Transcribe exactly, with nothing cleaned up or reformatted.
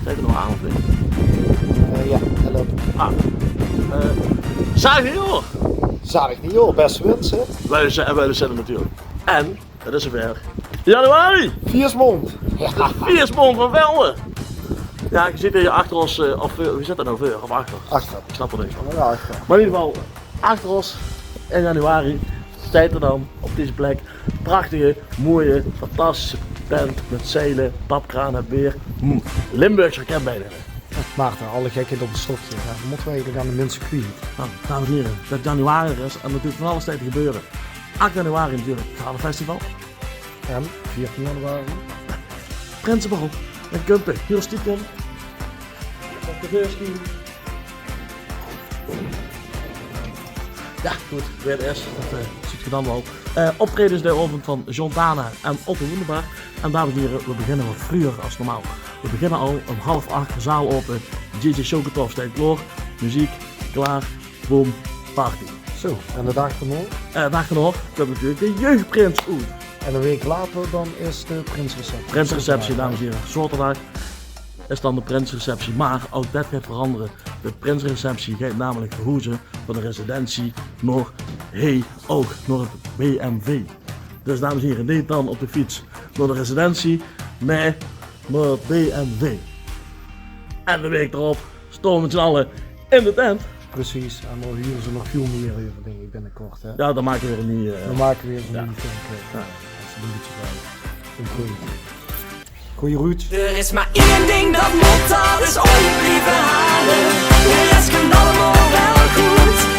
Zègk 't nog aan, of neet? Eh, jao, dat löp. Ah. Eh, zalig niejaor! Zalig niejaor, bèste wins, hè? Wèlle ze, wèlle ze natuurlik. En 't is zoeëver. Januari! Fieësmaond! Jao. De fieësmaond van Velde! Jao, geer zeet hie achter ós, eh, of veur, wie zit dat noe, veur of achter? Achter. Ich snap d'r niks van. Jao, achter. Mer in eder geval, achter ós in januari steit d'r dan op dees plek prachtige, mooie, fantastische tent mit zeile, tapkrane, beer. Hm. Limburgs raket bie. Maarten, alle gekheid op 'n stokje. Jao, wat mótte v'r eigelik aan de minse kwiet? Nou, dames en hiere, det januari is en d'r duit van alles steit te gebeure. Ach januari natuurlik 't Hanenfestival. En veertien januari? Prinsebal. En kump, hiel stiekem. Op de veertien. Jao, good. Weer 't is. Det, eh, zuut geer dan waal. Eh, optraejes dae aovend van John Tana en Otto Wunderbar. En dames en hiere, we beginne wat vreuger es normaal. We beginne al um half ach, zaal aope. D J Showgetof steit klaor. Meziek klaor. Boom, party. Zo, en de daag d'rnao? Eh, de daag d'rnao kump natuurlik de jeugdprins oet. En 'n waek later dan is de prinsreceptie. Prinsreceptie, dames en hiere. Zaoterdaag is dan de prinsreceptie, mer ouch det geit verangere. De prinsreceptie geit namelik verhoeze van de residentie nao, hie ouch, nao 't B M V. Dus dames en hiere, neet dan op de fiets nao de residentie, mer nao 't B M V. En de waek d'rop staon we mit z'n alle in de tent. Precies, en dan hure ze nog väöl mieë euver, dink ich, binnekort, hè? Jao, dan make we weer 'n nuuj, eh, dan make we weer 'n nuuj filmpje. Jao. As 't 'n bietje geit. Good. Goeie roet. D'r is mer ein ding dat mót, dat is olie blieve haole. De res kump allemaol waal good.